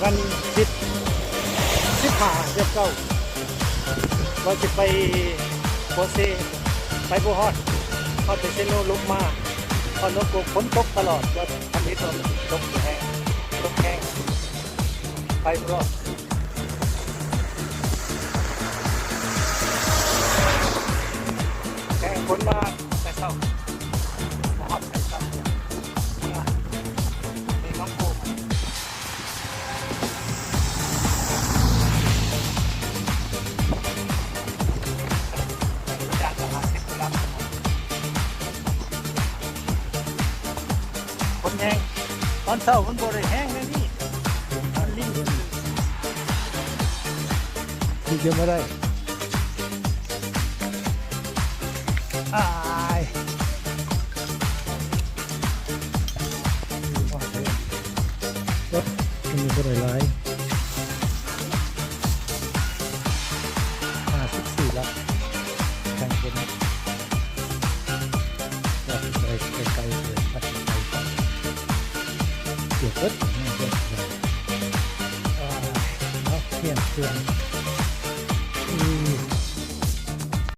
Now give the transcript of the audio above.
ວັນສິບ ສິບຫ້າ ສິບເກົ້າ ວ່າຊິໄປໂປເຊ ໄປບໍ່ຮອດ ຮອດໄປເຊໂນ ລົບມາ ຮອດໂນໂກ ຝົນຕົກຕະຫຼອດ ວ່າທຳອິດວ່າມັນຕົກແຮງ ຕົກແຮງ ໄປບໍ່ຮອດ ແຕ່ຝົນມາແຕ່ເຊົ້າ ມາຮອດແຕ່ເຊົ້າ ເມືອ ເມືອໂນໂກ. ຝົນແຮງ ຕອນເຊົ້າມັນບໍ່ໄດ້ແຮງແນວນີ້ ມັນລິນ ທີ່ຈະບໍ່ໄດ້ ອາຍ ລົດມີບໍ່ໄດ້ຫຼາຍ ຫ້າສິບສີ່ລັກ ແຂ່ງຜົນ ວ່າຊິໄປໄກໆ ເກີນ ວ່າຊິໄປ ເກືອບເບິດ ເກືອບເບິດ ອາ ເນາະ ປ່ຽນເຄື່ອງ ອືມ.